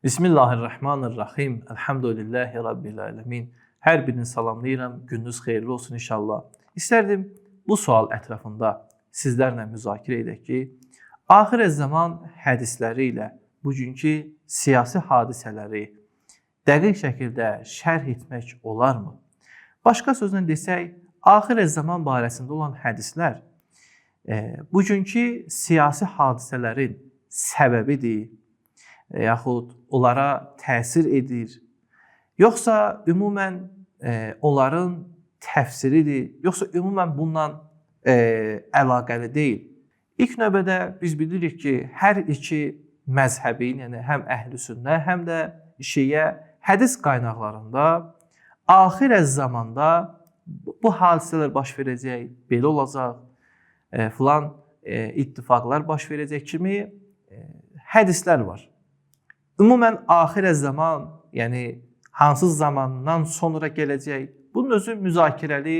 Bismillahirrahmanirrahim. Elhamdülillahi Rabbil alemin. Hər birini salamlayıram. Gününüz xeyirli olsun inşallah. İstərdim bu sual ətrafında sizlərlə müzakirə edək ki, axir zaman hədisləri ilə bugünkü siyasi hadisələri dəqiq şəkildə şərh etmək olarmı? Başqa sözlə desək, axir zaman barəsində olan hədislər bugünkü siyasi hadisələrin səbəbidir, yaxud onlara təsir edir, yoxsa ümumən onların təfsiridir, yoxsa ümumən bununla əlaqəli deyil. İlk növbədə biz bilirik ki, hər iki məzhəbin, yəni həm əhl-i sünnə, həm də şiə hədis qaynaqlarında axir zamanda bu hadisələr baş verəcək, belə olacaq, filan ittifaqlar baş verəcək kimi hədislər var. Ümumən axir zaman, yəni hansı zamandan sonra gələcək, bunun özü müzakirəli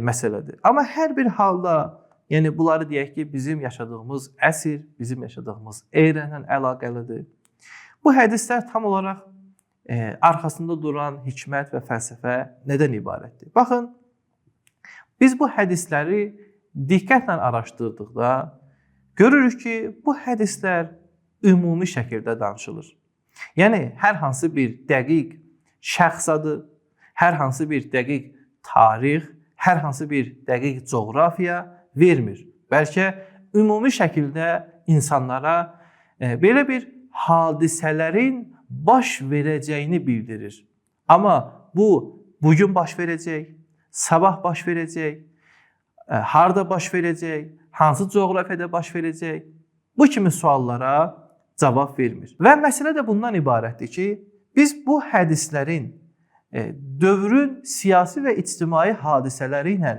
məsələdir. Amma hər bir halda, yəni bunları deyək ki, bizim yaşadığımız əsr, bizim yaşadığımız era ilə əlaqəlidir. Bu hədislər tam olaraq arxasında duran hikmət və fəlsəfə nədən ibarətdir? Baxın, biz bu hədisləri diqqətlə araşdırdıqda görürük ki, bu hədislər ümumi şəkildə danışılır. Yəni hər hansı bir dəqiq şəxs adı, hər hansı bir dəqiq tarix, hər hansı bir dəqiq coğrafiya vermir. Bəlkə ümumi şəkildə insanlara belə bir hadisələrin baş verəcəyini bildirir. Amma bu bugün baş verəcək, sabah baş verəcək, harda baş verəcək, hansı coğrafiyada baş verəcək, bu kimi suallara cavab vermir. Və məsələ də bundan ibarətdir ki, biz bu hədislərin dövrün siyasi və ictimai hadisələri ilə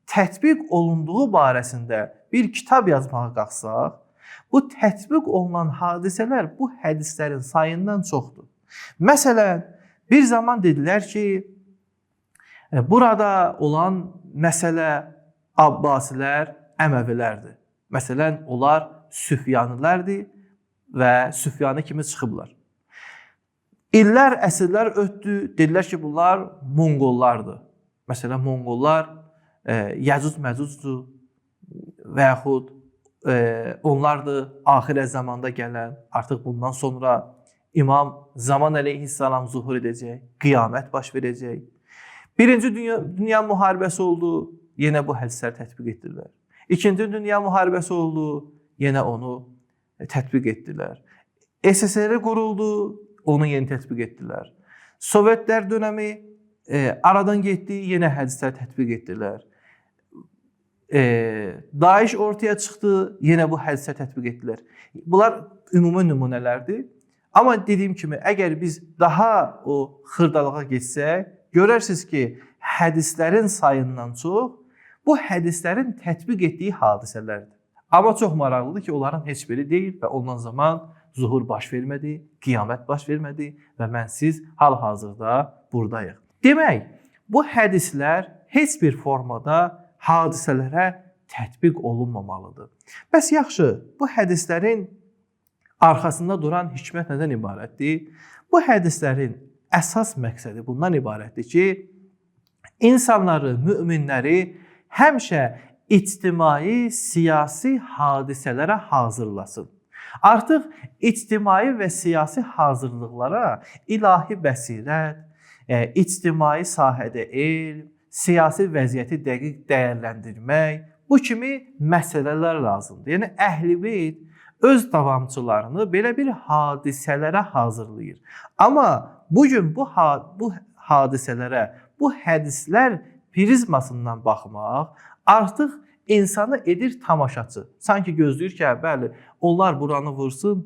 tətbiq olunduğu barəsində bir kitab yazmağa qalxsaq, bu tətbiq olunan hadisələr bu hədislərin sayından çoxdur. Məsələn, bir zaman dedilər ki, burada olan məsələ Abbasilər, Əməvilərdir. Məsələn, onlar Süfyanilərdir və Süfyani kimi çıxıblar. İllər, əsrlər ötdü, dedilər ki, bunlar Monqollardır. Məsələn, Monqollar Yəcuc-Məcucdur və yaxud onlardır axirət zamanda gələn, artıq bundan sonra İmam Zaman əleyhissalam zuhur edəcək, qiyamət baş verəcək. Birinci Dünya müharibəsi oldu, yenə bu hədisləri tətbiq etdilər. İkinci Dünya müharibəsi oldu, yenə onu tətbiq etdilər. SSR quruldu, onu yeni tətbiq etdilər. Sovetlər dönəmi aradan getdi, yenə hədislər tətbiq etdilər. Daesh ortaya çıxdı, yenə bu hədislər tətbiq etdilər. Bunlar ümumi nümunələrdir. Amma dediyim kimi, əgər biz daha o xırdalığa getsək, görərsiniz ki, hədislərin sayından çox bu hədislərin tətbiq etdiyi hadisələrdir. Amma çox maraqlıdır ki, onların heç biri deyil və ondan zaman zuhur baş vermədi, qiyamət baş vermədi və mən siz hal-hazırda buradayıq. Demək, bu hədislər heç bir formada hadisələrə tətbiq olunmamalıdır. Bəs yaxşı, bu hədislərin arxasında duran hikmət nədən ibarətdir? Bu hədislərin əsas məqsədi bundan ibarətdir ki, insanları, möminləri həmişə ictimai, siyasi hadisələrə hazırlasın. Artıq ictimai və siyasi hazırlıqlara ilahi bəsirət, ictimai sahədə elm, siyasi vəziyyəti dəqiq dəyərləndirmək, bu kimi məsələlər lazımdır. Yəni Əhl-i Beyt öz davamçılarını belə bir hadisələrə hazırlayır. Amma bugün bu hadisələrə, bu hədislər prizmasından baxmaq artıq insanı edir tamaşaçı. Sanki gözləyir ki, bəli, onlar buranı vursun,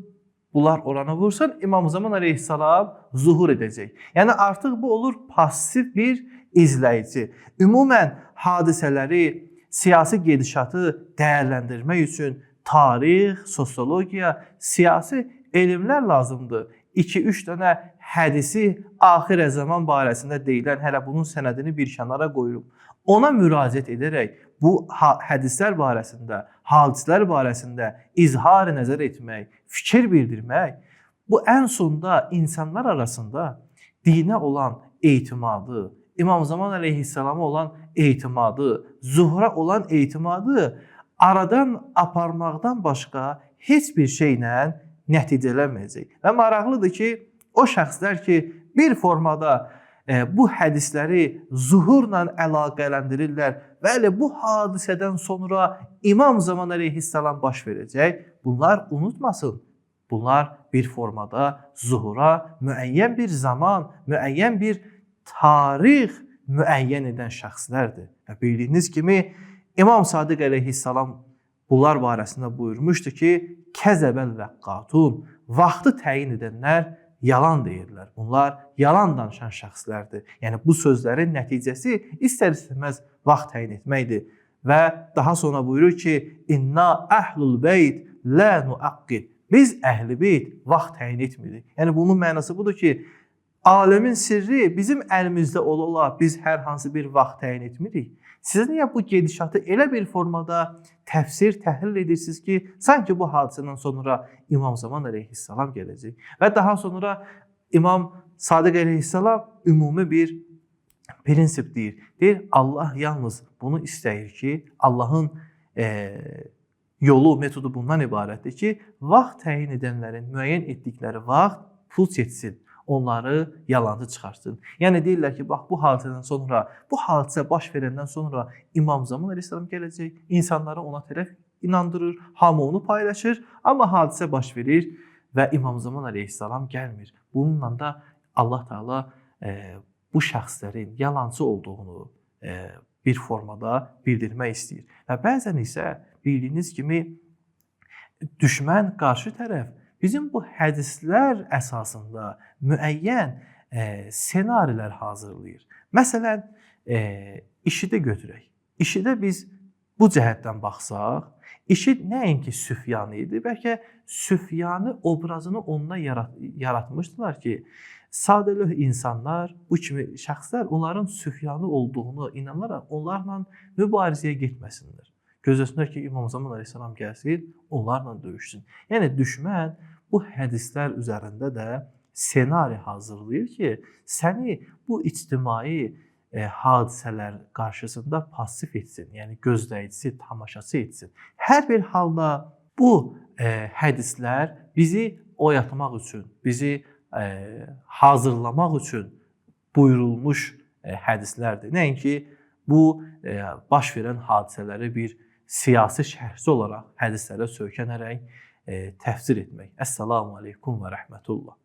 bunlar oranı vursun, İmam Zaman əleyhissalam zuhur edəcək. Yəni artıq bu olur pasiv bir izləyici. Ümumən hadisələri, siyasi gedişatı dəyərləndirmək üçün tarix, sosiologiya, siyasi elmlər lazımdır. 2-3 dənə hədisi axir zaman barəsində deyilən, hələ bunun sənədini bir kənara qoyuruq. Ona müraciət edərək bu hədislər barəsində, hadisələr barəsində izhar nəzər etmək, fikir bildirmək Bu ən sonda insanlar arasında dinə olan etimadı, İmam Zaman əleyhissalama olan etimadı, zuhura olan etimadı aradan aparmaqdan başqa heç bir şeylə nəticələnməyəcək. Və maraqlıdır ki, o şəxslər ki, bir formada bu hədisləri zuhurla əlaqələndirirlər və elə bu hadisədən sonra İmam Zaman əleyhissalam baş verəcək, bunlar unutmasın. Bunlar bir formada zuhura müəyyən bir zaman, müəyyən bir tarix müəyyən edən şəxslərdir. Və bildiyiniz kimi İmam Sadiq əleyhissalam bunlar barəsində buyurmuşdu ki, kəzəbəl vəqqatun, vaxtı təyin edənlər yalan deyirlər. Bunlar yalan danışan şəxslərdir. Yəni bu sözlərin nəticəsi istər-istəməz vaxt təyin etməkdir. Və daha sonra buyurur ki, inna əhlul beyt la nuaqqid. Biz əhl-i beyt vaxt təyin etmirik. Yəni bunun mənası budur ki, aləmin sirri bizim əlimizdə ola-ola biz hər hansı bir vaxt təyin etmirik. Siz niyə bu gedişatı elə bir formada təfsir, təhlil edirsiniz ki, sanki bu hadisədən sonra İmam Zaman əleyhissalam gələcək və daha sonra İmam Sadiq əleyhissalam ümumi bir prinsip deyir. Deyir, Allah yalnız bunu istəyir ki, Allahın yolu, metodu bundan ibarətdir ki, vaxt təyin edənlərin müəyyən etdikləri vaxt puç etsin, onları yalancı çıxarsın. Yəni deyirlər ki, bax bu hadisədən sonra, bu hadisə baş verəndən sonra İmam Zaman əleyhissalam gələcək, insanları ona tərəf inandırır, hamı onu paylaşır, amma hadisə baş verir və İmam Zaman əleyhissalam gəlmir. Bununla da Allah Teala bu şəxslərin yalancı olduğunu bir formada bildirmək istəyir. Və bəzən isə bildiyiniz kimi düşmən qarşı tərəf bizim bu hədislər əsasında müəyyən senarilər hazırlayır. Məsələn, IŞİD-i götürək. IŞİD-ə biz bu cəhətdən baxsaq, IŞİD nəinki Süfyani idi, bəlkə Süfyani obrazını onda yaratmışdılar ki, sadəlövh insanlar, bu kimi şəxslər onların Süfyani olduğunu inanaraq onlarla mübarizəyə getməsinlər. Gözləsinlər ki, İmam Zaman əleyhissalam gəlsin, onlarla döyüşsün. Yəni düşmən bu hədislər üzərində də senari hazırlayır ki, səni bu ictimai hadisələr qarşısında pasif etsin, yəni gözləyicisi, tamaşaçı etsin. Hər bir halda bu hədislər bizi oyatmaq üçün, bizi hazırlamaq üçün buyurulmuş hədislərdir. Nəinki bu baş verən hadisələri bir siyasi şərhçi olaraq hədislərə söykənərək təfsir etmək. Əssalamu aleykum və rəhmətullah.